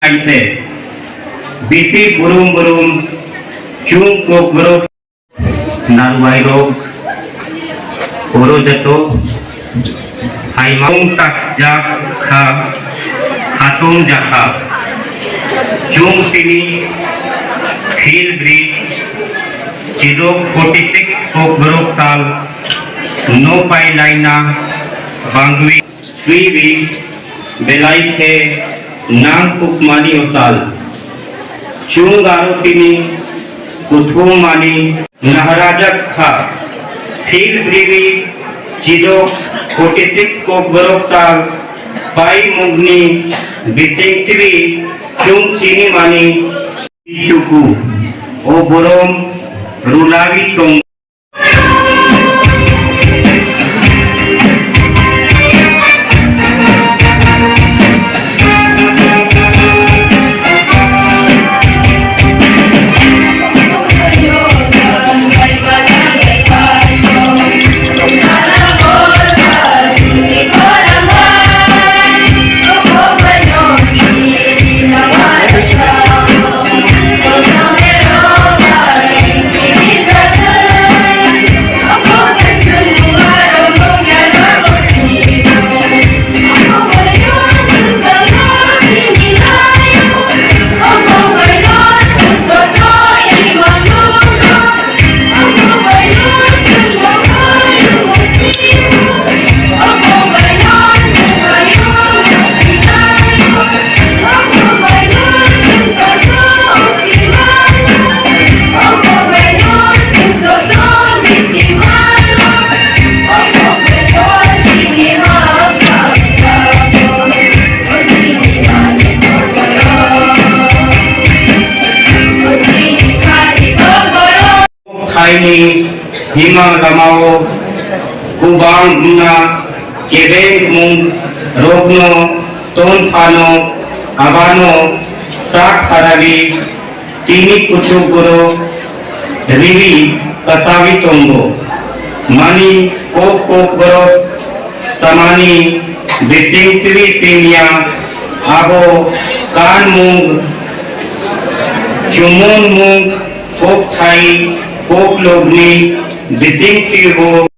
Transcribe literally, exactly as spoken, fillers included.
Kaise bisi burum burum chwng kokborok narwai rok oro joto hai maung tak jak kha hatung jakha chwng tini field bridge chidok forty six kokborok sal no pai laina bangwi. Swiwi belai khe nang kukmani osal. Chwng aro tini kuthumani naharajak kha. Thil briwi chidok forty six kokborok tal pai mungni bisingtwi chwng chini mani. Chuku o borom rulawi tong. Thaini hima lamao kubang wngna kebengmung rokno ton phano abano sak harari tini kuchuk borok riwi kasawi tongo. Mani kok kok borok samani bising twi singya abo kanmung chumunmung kokthai koklogni bising twi bo.